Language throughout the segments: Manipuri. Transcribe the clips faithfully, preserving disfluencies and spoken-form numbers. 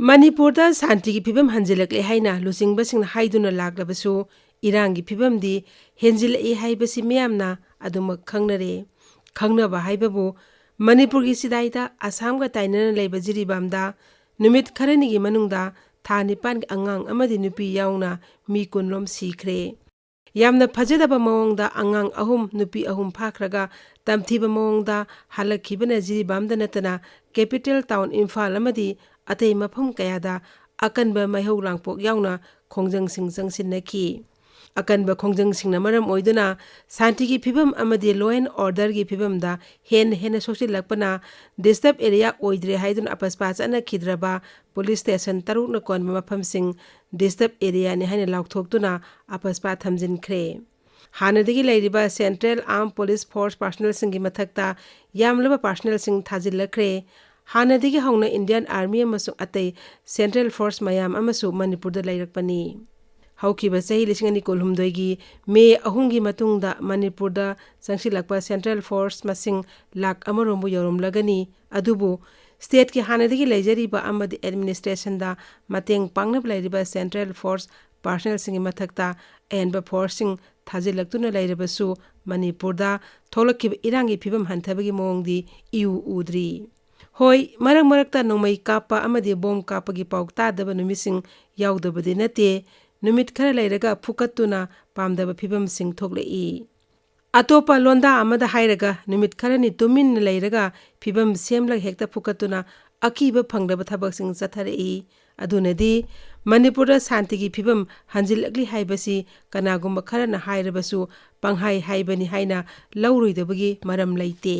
ꯃꯅꯤꯄꯨꯔꯗ ꯁꯥꯟꯇꯤꯒꯤ ꯐꯤꯕꯝ ꯍꯟꯖꯤꯜꯂꯛꯂꯦ ꯍꯥꯏꯅ ꯂꯨꯆꯤꯡꯕꯁꯤꯡꯅ ꯍꯥꯏꯗꯨꯅ ꯂꯥꯛꯂꯕꯁꯨ, ꯏꯔꯥꯡꯒꯤ ꯐꯤꯕꯝꯗꯤ ꯍꯦꯟꯖꯤꯜꯂꯛꯏ ꯍꯥꯏꯕꯁꯤ ꯃꯤꯌꯥꯝꯅ ꯑꯗꯨꯃꯛ ꯈꯪꯅꯔꯦ꯫ ꯈꯪꯅꯕ ꯍꯥꯏꯕꯕꯨ, ꯃꯅꯤꯄꯨꯔꯒꯤ ꯆꯤꯗꯥꯏꯗ ꯑꯁꯥꯝꯒ ꯇꯥꯏꯅꯅ ꯂꯩꯕ ꯖꯤꯔꯤꯕꯥꯝꯗ ꯅꯨꯃꯤꯠ ꯈꯔꯅꯤꯒꯤ ꯃꯅꯨꯡꯗ ꯊꯥ ꯅꯤꯄꯥꯟꯒꯤ ꯑꯉꯥꯡ ꯑꯃꯗꯤ ꯅꯨꯄꯤ ꯌꯥꯎꯅ ꯃꯤ ꯀꯨꯟꯂꯣꯝ ꯁꯤꯈ꯭ꯔꯦ꯫ ꯌꯥꯝꯅ ꯐꯖꯗꯕ ꯃꯑꯣꯡꯗ ꯑꯉꯥꯡ ꯑꯍꯨꯝ, ꯅꯨꯄꯤ ꯑꯍꯨꯝ ꯐꯥꯈ꯭ꯔꯒ ꯇꯝꯊꯤꯕ ꯃꯑꯣꯡꯗ ꯍꯜꯂꯛꯈꯤꯕꯅ ꯖꯤꯔꯤꯕꯥꯝꯗ ꯅꯠꯇꯅ capital town ꯏꯝꯐꯥꯜ ꯑꯃꯗꯤ ꯑꯇꯩ ꯃꯐꯝ ꯀꯌꯥꯗ ꯑꯀꯟꯕ ꯃꯩꯍꯧ ꯂꯥꯡꯄꯣꯛ ꯌꯥꯎꯅ ꯈꯣꯡꯖꯪꯁꯤꯡ ꯆꯪꯁꯤꯟꯅꯈꯤ꯫ ꯑꯀꯟꯕ ꯈꯣꯡꯖꯪꯁꯤꯡꯅ ꯃꯔꯝ ꯑꯣꯏꯗꯨꯅ ꯁꯥꯟꯇꯤꯒꯤ ꯐꯤꯕꯝ ꯑꯃꯗꯤ law and orderꯒꯤ ꯐꯤꯕꯝꯗ ꯍꯦꯟꯅ ꯍꯦꯟꯅ ꯁꯣꯛꯆꯤꯜꯂꯛꯄꯅ disturb area ꯑꯣꯏꯗ꯭ꯔꯦ ꯍꯥꯏꯗꯨꯅ ꯑꯄꯁꯄꯥ ꯆꯠꯅꯈꯤꯗ꯭ꯔꯕ police station ꯇꯔꯨꯛꯅ ꯀꯣꯟꯕ ꯃꯐꯝꯁꯤꯡ disturb areaꯅꯤ ꯍꯥꯏꯅ ꯂꯥꯎꯊꯣꯛꯇꯨꯅ ꯑꯄꯁꯄꯥ ꯊꯝꯖꯤꯟꯈ꯭ꯔꯦ꯫ ꯍꯥꯟꯅꯗꯒꯤ ꯂꯩꯔꯤꯕ Central Armed Police Force personnelꯁꯤꯡꯒꯤ ꯃꯊꯛꯇ ꯌꯥꯝꯂꯕ personnelꯁꯤꯡ ꯊꯥꯖꯤꯜꯂꯛꯈ꯭ꯔꯦ꯫ ꯍꯥꯟꯅꯗꯒꯤ ꯍꯧꯅ Indian Army ꯑꯃꯁꯨꯡ ꯑꯇꯩ Central Force ꯃꯌꯥꯝ ꯑꯃꯁꯨ ꯃꯅꯤꯄꯨꯔꯗ ꯂꯩꯔꯛꯄꯅꯤ꯫ ꯍꯧꯈꯤꯕ ꯆꯍꯤ ꯂꯤꯁꯤꯡ ꯑꯅꯤ ꯀꯨꯟꯍꯨꯝꯗꯣꯏꯒꯤ ꯃꯦ ꯑꯍꯨꯝꯒꯤ ꯃꯇꯨꯡꯗ ꯃꯅꯤꯄꯨꯔꯗ ꯆꯪꯁꯤꯜꯂꯛꯄ Central Force ꯃꯁꯤꯡ ꯂꯥꯈ ꯑꯃꯔꯣꯝꯕꯨ ꯌꯧꯔꯝꯂꯒꯅꯤ꯫ ꯑꯗꯨꯕꯨ stateꯀꯤ ꯍꯥꯟꯅꯗꯒꯤ ꯂꯩꯖꯔꯤꯕ ꯑꯃꯗꯤ administrationꯗ ꯃꯇꯦꯡ ꯄꯥꯡꯅꯕ ꯂꯩꯔꯤꯕ Central Force personnelꯁꯤꯡꯒꯤ ꯃꯊꯛꯇ ꯑꯍꯦꯟꯕ forceꯁꯤꯡ ꯊꯥꯖꯤꯜꯂꯛꯇꯨꯅ ꯂꯩꯔꯕꯁꯨ, ꯃꯅꯤꯄꯨꯔꯗ ꯊꯣꯛꯂꯛꯈꯤꯕ ꯏꯔꯥꯡꯒꯤ ꯐꯤꯕꯝ ꯍꯟꯊꯕꯒꯤ ꯃꯑꯣꯡꯗꯤ ꯏꯎ ꯎꯗ꯭ꯔꯤ꯫ ꯍꯣꯏ, ꯃꯔꯛ ꯃꯔꯛꯇ ꯅꯣꯡꯃꯩ ꯀꯥꯞꯄ ꯑꯃꯗꯤ bomb ꯀꯥꯞꯄꯒꯤ ꯄꯥꯎ ꯇꯥꯗꯕ ꯅꯨꯃꯤꯠꯁꯤꯡ ꯌꯥꯎꯗꯕꯗꯤ ꯅꯠꯇꯦ꯫ ꯅꯨꯃꯤꯠ ꯈꯔ ꯂꯩꯔꯒ ꯐꯨꯀꯠꯇꯨꯅ ꯄꯥꯝꯗꯕ ꯐꯤꯕꯝꯁꯤꯡ ꯊꯣꯛꯂꯛꯏ꯫ ꯑꯇꯣꯞꯄ ꯂꯣꯟꯗꯥ ꯑꯃꯗ ꯍꯥꯏꯔꯒ, ꯅꯨꯃꯤꯠ ꯈꯔꯅꯤ ꯇꯨꯃꯤꯟꯅ ꯂꯩꯔꯒ ꯐꯤꯕꯝ ꯁꯦꯝꯂꯒ ꯍꯦꯛꯇ ꯐꯨꯀꯠꯇꯨꯅ ꯑꯀꯤꯕ ꯐꯪꯗꯕ ꯊꯕꯛꯁꯤꯡ ꯆꯠꯊꯔꯛꯏ꯫ ꯑꯗꯨꯅꯗꯤ ꯃꯅꯤꯄꯨꯔꯗ ꯁꯥꯟꯇꯤꯒꯤ ꯐꯤꯕꯝ ꯍꯟꯖꯤꯜꯂꯛꯂꯤ ꯍꯥꯏꯕꯁꯤ ꯀꯅꯥꯒꯨꯝꯕ ꯈꯔꯅ ꯍꯥꯏꯔꯕꯁꯨ ꯄꯪꯍꯥꯏ ꯍꯥꯏꯕꯅꯤ ꯍꯥꯏꯅ ꯂꯧꯔꯣꯏꯗꯕꯒꯤ ꯃꯔꯝ ꯂꯩꯇꯦ꯫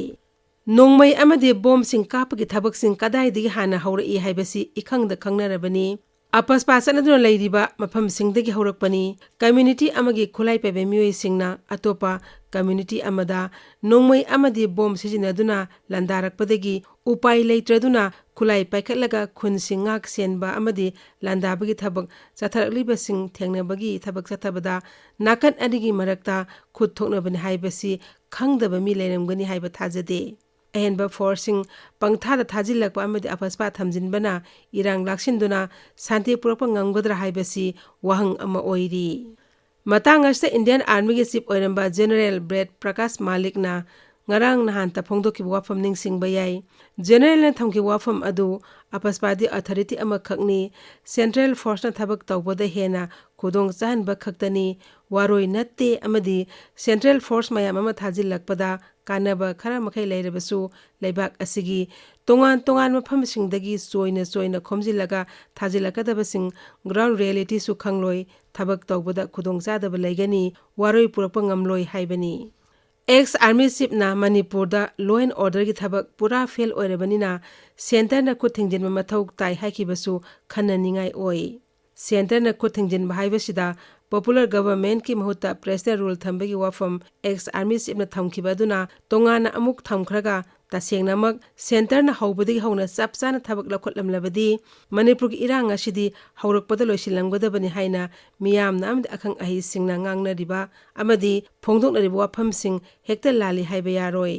ꯅꯣꯡꯃꯩ ꯑꯃꯗꯤ bombꯁꯤꯡ ꯀꯥꯞꯄꯒꯤ ꯊꯕꯛꯁꯤꯡ ꯀꯗꯥꯏꯗꯒꯤ ꯍꯥꯟꯅ ꯍꯧꯔꯛꯏ ꯍꯥꯏꯕꯁꯤ ꯏꯈꯪꯗ ꯈꯪꯅꯔꯕꯅꯤ꯫ ꯑꯄꯁꯄꯥ ꯆꯠꯅꯗꯨꯅ ꯂꯩꯔꯤꯕ ꯃꯐꯝꯁꯤꯡꯗꯒꯤ ꯍꯧꯔꯛꯄꯅꯤ꯫ Community ꯑꯃꯒꯤ ꯈꯨꯠꯂꯥꯏ ꯄꯥꯏꯕ ꯃꯤꯑꯣꯏꯁꯤꯡꯅ ꯑꯇꯣꯞꯄ community ꯑꯃꯗ ꯅꯣꯡꯃꯩ ꯑꯃꯗꯤ bomb ꯁꯤꯖꯤꯟꯅꯗꯨꯅ ꯂꯥꯟꯗꯥꯔꯛꯄꯗꯒꯤ ꯎꯄꯥꯏ ꯂꯩꯇ꯭ꯔꯗꯨꯅ ꯈꯨꯠꯂꯥꯏ ꯄꯥꯏꯈꯠꯂꯒ ꯈꯨꯟꯁꯤꯡ ꯉꯥꯛ ꯁꯦꯟꯕ ꯑꯃꯗꯤ ꯂꯥꯟꯗꯥꯕꯒꯤ ꯊꯕꯛ ꯆꯠꯊꯔꯛꯂꯤꯕꯁꯤꯡ ꯊꯦꯡꯅꯕꯒꯤ ꯊꯕꯛ ꯆꯠꯊꯕꯗ ꯅꯥꯀꯟ ꯑꯅꯤꯒꯤ ꯃꯔꯛꯇ ꯈꯨꯠ ꯊꯣꯛꯅꯕꯅꯤ ꯍꯥꯏꯕꯁꯤ ꯈꯪꯗꯕ ꯃꯤ ꯂꯩꯔꯝꯒꯅꯤ ꯍꯥꯏꯕ ꯊꯥꯖꯗꯦ꯫ ꯑꯍꯦꯟꯕ ꯐꯣꯔꯁꯁꯤꯡ ꯄꯪꯊꯥꯗ ꯊꯥꯖꯤꯜꯂꯛꯄ ꯑꯃꯗꯤ ꯑꯄꯁꯄꯥ ꯊꯝꯖꯤꯟꯕꯅ ꯏꯔꯥꯡ ꯂꯥꯛꯁꯤꯟꯗꯨꯅ ꯁꯥꯟꯇꯤ ꯄꯨꯔꯛꯄ ꯉꯝꯒꯗ꯭ꯔꯥ ꯍꯥꯏꯕꯁꯤ ꯋꯥꯍꯪ ꯑꯃ ꯑꯣꯏꯔꯤ꯫ ꯃꯇꯥꯡ ꯑꯁꯤꯗ ꯏꯟꯗꯤꯌꯟ ꯑꯥꯔꯃꯤꯒꯤ ꯆꯤꯐ ꯑꯣꯏꯔꯝꯕ ꯖꯦꯅꯔꯦꯜ ꯕ꯭ꯔꯦꯠ ꯄ꯭ꯔꯀꯥꯁ ꯃꯥꯂꯤꯛꯅ ꯉꯔꯥꯡ ꯅꯍꯥꯟꯇ ꯐꯣꯡꯗꯣꯛꯈꯤꯕ ꯋꯥꯐꯝ ꯅꯤꯡꯁꯤꯡꯕ ꯌꯥꯏ꯫ ꯖꯦꯅꯔꯦꯜꯅ ꯊꯝꯈꯤꯕ ꯋꯥꯐꯝ ꯑꯗꯨ ꯑꯄꯁꯄꯥꯗꯤ ꯑꯣꯊꯣꯔꯤꯇꯤ ꯑꯃꯈꯛꯅꯤ, ꯁꯦꯟꯇ꯭ꯔꯦꯜ ꯐꯣꯔꯁꯅ ꯊꯕꯛ ꯇꯧꯕꯗ ꯍꯦꯟꯅ ꯈꯨꯗꯣꯡ ꯆꯥꯍꯟꯕ ꯈꯛꯇꯅꯤ, ꯋꯥꯔꯣꯏ ꯅꯠꯇꯦ ꯑꯃꯗꯤ ꯁꯦꯟꯇ꯭ꯔꯦꯜ ꯐꯣꯔꯁ ꯃꯌꯥꯝ ꯑꯃ ꯊꯥꯖꯤꯜꯂꯛꯄꯗ ꯀꯥꯟꯅꯕ ꯈꯔ ꯃꯈꯩ ꯂꯩꯔꯕꯁꯨ ꯂꯩꯕꯥꯛ ꯑꯁꯤꯒꯤ ꯇꯣꯉꯥꯟ ꯇꯣꯉꯥꯟꯕ ꯃꯐꯝꯁꯤꯡꯗꯒꯤ ꯆꯣꯏꯅ ꯆꯣꯏꯅ ꯈꯣꯝꯖꯤꯜꯂꯒ ꯊꯥꯖꯤꯜꯂꯛꯀꯗꯕꯁꯤꯡ ꯒ꯭ꯔꯥꯎꯟ ꯔꯤꯌꯦꯂꯤꯇꯤꯁꯨ ꯈꯪꯂꯣꯏ, ꯊꯕꯛ ꯇꯧꯕꯗ ꯈꯨꯗꯣꯡꯆꯥꯗꯕ ꯂꯩꯒꯅꯤ, ꯋꯥꯔꯣꯏ ꯄꯨꯔꯛꯄ ꯉꯝꯂꯣꯏ ꯍꯥꯏꯕꯅꯤ꯫ ꯑꯦꯛꯁ ꯑꯥꯔꯃꯤ ꯆꯤꯐꯅ ꯃꯅꯤꯄꯨꯔꯗ ꯂꯣ ꯑꯦꯟ ꯑꯣꯔꯗꯔꯒꯤ ꯊꯕꯛ ꯄꯨꯔꯥ ꯐꯦꯜ ꯑꯣꯏꯔꯕꯅꯤꯅ ꯁꯦꯟꯇꯔꯅ ꯈꯨꯠ ꯊꯤꯡꯖꯤꯟꯕ ꯃꯊꯧ ꯇꯥꯏ ꯍꯥꯏꯈꯤꯕꯁꯨ ꯈꯟꯅꯅꯤꯡꯉꯥꯏ ꯑꯣꯏ꯫ ꯁꯦꯟꯇꯔꯅ ꯈꯨꯠ ꯊꯤꯡꯖꯤꯟꯕ ꯍꯥꯏꯕꯁꯤꯗ ꯄꯣꯄꯨꯂꯔ ꯒꯚꯔꯟꯃꯦꯟꯠꯀꯤ ꯃꯍꯨꯠꯇ ꯄ꯭ꯔꯦꯁꯅꯦꯜ ꯔꯨꯜ ꯊꯝꯕꯒꯤ ꯋꯥꯐꯝ ꯑꯦꯛꯁ ꯑꯥꯔꯃꯤ ꯆꯤꯐꯅ ꯊꯝꯈꯤꯕ ꯑꯗꯨꯅ ꯇꯣꯉꯥꯟꯅ ꯑꯃꯨꯛ ꯊꯝꯈ꯭ꯔꯒ ꯇꯁꯦꯡꯅꯃꯛ ꯁꯦꯟꯇꯔꯅ ꯍꯧꯕꯗꯒꯤ ꯍꯧꯅ ꯆꯞ ꯆꯥꯅ ꯊꯕꯛ ꯂꯧꯈꯠꯂꯝꯂꯕꯗꯤ ꯃꯅꯤꯄꯨꯔꯒꯤ ꯏꯔꯥꯡ ꯑꯁꯤꯗꯤ ꯍꯧꯔꯛꯄꯗ ꯂꯣꯏꯁꯤꯜꯂꯝꯒꯗꯕꯅꯤ ꯍꯥꯏꯅ ꯃꯤꯌꯥꯝꯅ ꯑꯃꯗꯤ ꯑꯈꯪ ꯑꯍꯩꯁꯤꯡꯅ ꯉꯥꯡꯅꯔꯤꯕ ꯑꯃꯗꯤ ꯐꯣꯡꯗꯣꯛꯅꯔꯤꯕ ꯋꯥꯐꯝꯁꯤꯡ ꯍꯦꯛꯇ ꯂꯥꯜꯂꯤ ꯍꯥꯏꯕ ꯌꯥꯔꯣꯏ꯫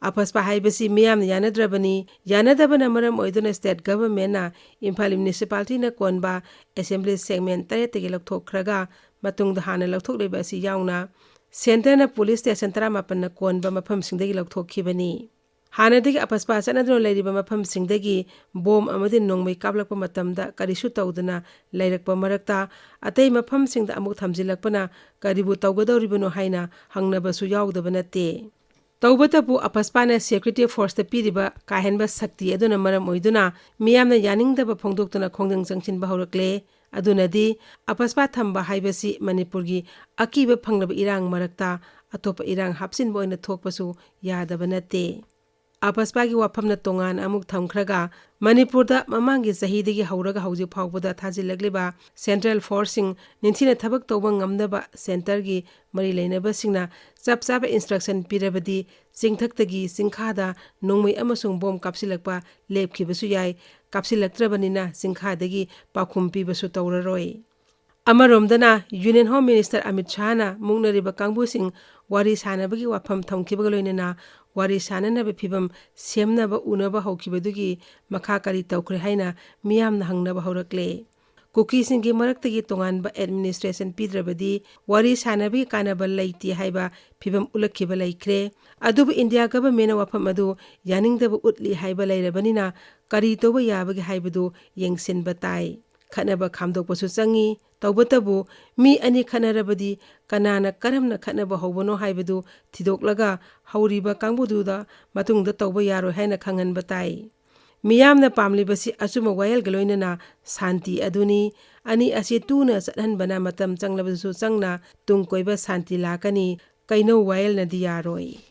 ꯑꯄꯁꯄꯥ ꯍꯥꯏꯕꯁꯤ ꯃꯤꯌꯥꯝꯅ ꯌꯥꯅꯗ꯭ꯔꯕꯅꯤ꯫ ꯌꯥꯅꯗꯕꯅ ꯃꯔꯝ ꯑꯣꯏꯗꯨꯅ ꯁ꯭ꯇꯦꯠ ꯒꯚꯔꯟꯃꯦꯟꯠꯅ ꯏꯝꯐꯥꯜ ꯃ꯭ꯌꯨꯅꯤꯁꯤꯄꯥꯂꯤꯇꯤꯅ ꯀꯣꯟꯕ ꯑꯦꯁꯦꯝꯕ꯭ꯂꯤ ꯁꯦꯒꯃꯦꯟꯠ ꯇꯔꯦꯠꯇꯒꯤ ꯂꯧꯊꯣꯛꯈ꯭ꯔꯒ ꯃꯇꯨꯡꯗ ꯍꯥꯟꯅ ꯂꯧꯊꯣꯛꯂꯤꯕ ꯑꯁꯤ ꯌꯥꯎꯅ ꯁꯦꯟꯇꯔꯅ ꯄꯨꯂꯤꯁ ꯁ꯭ꯇꯦꯁꯟ ꯇꯔꯥꯃꯥꯄꯟꯅ ꯀꯣꯟꯕ ꯃꯐꯝꯁꯤꯡꯗꯒꯤ ꯂꯧꯊꯣꯛꯈꯤꯕꯅꯤ꯫ ꯍꯥꯟꯅꯗꯒꯤ ꯑꯄꯁꯄꯥ ꯆꯠꯅꯗꯨꯅ ꯂꯩꯔꯤꯕ ꯃꯐꯝꯁꯤꯡꯗꯒꯤ ꯕꯣꯝ ꯑꯃꯗꯤ ꯅꯣꯡꯃꯩ ꯀꯥꯞꯂꯛꯄ ꯃꯇꯝꯗ ꯀꯔꯤꯁꯨ ꯇꯧꯗꯅ ꯂꯩꯔꯛꯄ ꯃꯔꯛꯇ ꯑꯇꯩ ꯃꯐꯝꯁꯤꯡꯗ ꯑꯃꯨꯛ ꯊꯝꯖꯤꯜꯂꯛꯄꯅ ꯀꯔꯤꯕꯨ ꯇꯧꯒꯗꯧꯔꯤꯕꯅꯣ ꯍꯥꯏꯅ ꯍꯪꯅꯕꯁꯨ ꯌꯥꯎꯗꯕ ꯅꯠꯇꯦ꯫ ꯇꯧꯕꯇꯕꯨ ꯑꯄꯁꯄꯥꯅ ꯁꯦꯀ꯭ꯌꯨꯔꯤꯇꯤ ꯐꯣꯔꯁꯇ ꯄꯤꯔꯤꯕ ꯀꯥ ꯍꯦꯟꯕ ꯁꯛꯇꯤ ꯑꯗꯨꯅ ꯃꯔꯝ ꯑꯣꯏꯗꯨꯅ ꯃꯤꯌꯥꯝꯅ ꯌꯥꯅꯤꯡꯗꯕ ꯐꯣꯡꯗꯣꯛꯇꯨꯅ ꯈꯣꯡꯖꯪ ꯆꯪꯁꯤꯟꯕ ꯍꯧꯔꯛꯂꯦ꯫ ꯑꯗꯨꯅꯗꯤ ꯑꯄꯁꯄꯥ ꯊꯝꯕ ꯍꯥꯏꯕꯁꯤ ꯃꯅꯤꯄꯨꯔꯒꯤ ꯑꯀꯤꯕ ꯐꯪꯂꯕ ꯏꯔꯥꯡ ꯃꯔꯛꯇ ꯑꯇꯣꯞꯄ ꯏꯔꯥꯡ ꯍꯥꯞꯆꯤꯟꯕ ꯑꯣꯏꯅ ꯊꯣꯛꯄꯁꯨ ꯌꯥꯗꯕ ꯅꯠꯇꯦ꯫ ꯑꯄꯁꯄꯥꯒꯤ ꯋꯥꯐꯝꯅ ꯇꯣꯉꯥꯟꯅ ꯑꯃꯨꯛ ꯊꯝꯈ꯭ꯔꯒ ꯃꯅꯤꯄꯨꯔꯗ ꯃꯃꯥꯡꯒꯤ ꯆꯍꯤꯗꯒꯤ ꯍꯧꯔꯒ ꯍꯧꯖꯤꯛ ꯐꯥꯎꯕꯗ ꯊꯥꯖꯤꯜꯂꯛꯂꯤꯕ ꯁꯦꯟꯇ꯭ꯔꯦꯜ ꯐꯣꯔꯁꯁꯤꯡ ꯅꯤꯡꯊꯤꯅ ꯊꯕꯛ ꯇꯧꯕ ꯉꯝꯅꯕ ꯁꯦꯟꯇꯔꯒꯤ ꯃꯔꯤ ꯂꯩꯅꯕꯁꯤꯡꯅ ꯆꯞ ꯆꯥꯕ ꯏꯟꯁꯇ꯭ꯔꯛꯁꯟ ꯄꯤꯔꯕꯗꯤ ꯆꯤꯡꯊꯛꯇꯒꯤ ꯆꯤꯡꯈꯥꯗ ꯅꯣꯡꯃꯩ ꯑꯃꯁꯨꯡ ꯕꯣꯝ ꯀꯥꯞꯁꯤꯜꯂꯛꯄ ꯂꯦꯞꯈꯤꯕꯁꯨ ꯌꯥꯏ꯫ ꯀꯥꯞꯁꯤꯜꯂꯛꯇ꯭ꯔꯕꯅꯤꯅ ꯆꯤꯡꯈꯥꯗꯒꯤ ꯄꯥꯎꯈꯨꯝ ꯄꯤꯕꯁꯨ ꯇꯧꯔꯔꯣꯏ꯫ ꯑꯃꯔꯣꯝꯗꯅ Union Home Minister ꯑꯃꯤꯠ ꯁꯥꯍꯅ ꯃꯨꯛꯅꯔꯤꯕ ꯀꯥꯡꯕꯨꯁꯤꯡ ꯋꯥꯔꯤ ꯁꯥꯅꯕꯒꯤ ꯋꯥꯐꯝ ꯊꯝꯈꯤꯕꯒ ꯂꯣꯏꯅꯅ ꯋꯥꯔꯤ ꯁꯥꯅꯅꯕ ꯐꯤꯕꯝ ꯁꯦꯝꯅꯕ ꯎꯅꯕ ꯍꯧꯈꯤꯕꯗꯨꯒꯤ ꯃꯈꯥ ꯀꯔꯤ ꯇꯧꯈ꯭ꯔꯦ ꯍꯥꯏꯅ ꯃꯤꯌꯥꯝꯅ ꯍꯪꯅꯕ ꯍꯧꯔꯛꯂꯦ꯫ ꯀꯨꯀꯤꯁꯤꯡꯒꯤ ꯃꯔꯛꯇꯒꯤ ꯇꯣꯉꯥꯟꯕ administration ꯄꯤꯗ꯭ꯔꯕꯗꯤ ꯋꯥꯔꯤ ꯁꯥꯅꯕꯒꯤ ꯀꯥꯟꯅꯕ ꯂꯩꯇꯦ ꯍꯥꯏꯕ ꯐꯤꯕꯝ ꯎꯠꯂꯛꯈꯤꯕ ꯂꯩꯈ꯭ꯔꯦ꯫ ꯑꯗꯨꯕꯨ India governmentꯅ ꯋꯥꯐꯝ ꯑꯗꯨ ꯌꯥꯅꯤꯡꯗꯕ ꯎꯠꯂꯤ ꯍꯥꯏꯕ ꯂꯩꯔꯕꯅꯤꯅ ꯀꯔꯤ ꯇꯧꯕ ꯌꯥꯕꯒꯦ ꯍꯥꯏꯕꯗꯨ ꯌꯦꯡꯁꯤꯟꯕ ꯇꯥꯏ꯫ ꯈꯠꯅꯕ ꯈꯥꯝꯗꯣꯛꯄꯁꯨ ꯆꯪꯏ꯫ ꯇꯧꯕꯇꯕꯨ ꯃꯤ ꯑꯅꯤ ꯈꯠꯅꯔꯕꯗꯤ ꯀꯅꯥꯅ ꯀꯔꯝꯅ ꯈꯠꯅꯕ ꯍꯧꯕꯅꯣ ꯍꯥꯏꯕꯗꯨ ꯊꯤꯗꯣꯛꯂꯒ ꯍꯧꯔꯤꯕ ꯀꯥꯡꯕꯨꯗꯨꯗ ꯃꯇꯨꯡꯗ ꯇꯧꯕ ꯌꯥꯔꯣꯏ ꯍꯥꯏꯅ ꯈꯪꯍꯟꯕ ꯇꯥꯏ꯫ ꯃꯤꯌꯥꯝꯅ ꯄꯥꯝꯂꯤꯕꯁꯤ ꯑꯆꯨꯝꯕ ꯋꯥꯌꯦꯜꯒ ꯂꯣꯏꯅꯅ ꯁꯥꯟꯇꯤ ꯑꯗꯨꯅꯤ꯫ ꯑꯅꯤ ꯑꯁꯤ ꯇꯨꯅ ꯆꯠꯍꯟꯕꯅ ꯃꯇꯝ ꯆꯪꯂꯕꯁꯨ ꯆꯪꯅ ꯇꯨꯡ ꯀꯣꯏꯕ ꯁꯥꯟꯇꯤ ꯂꯥꯛꯀꯅꯤ꯫ ꯀꯩꯅꯧ ꯋꯥꯌꯦꯜꯅꯗꯤ ꯌꯥꯔꯣꯏ꯫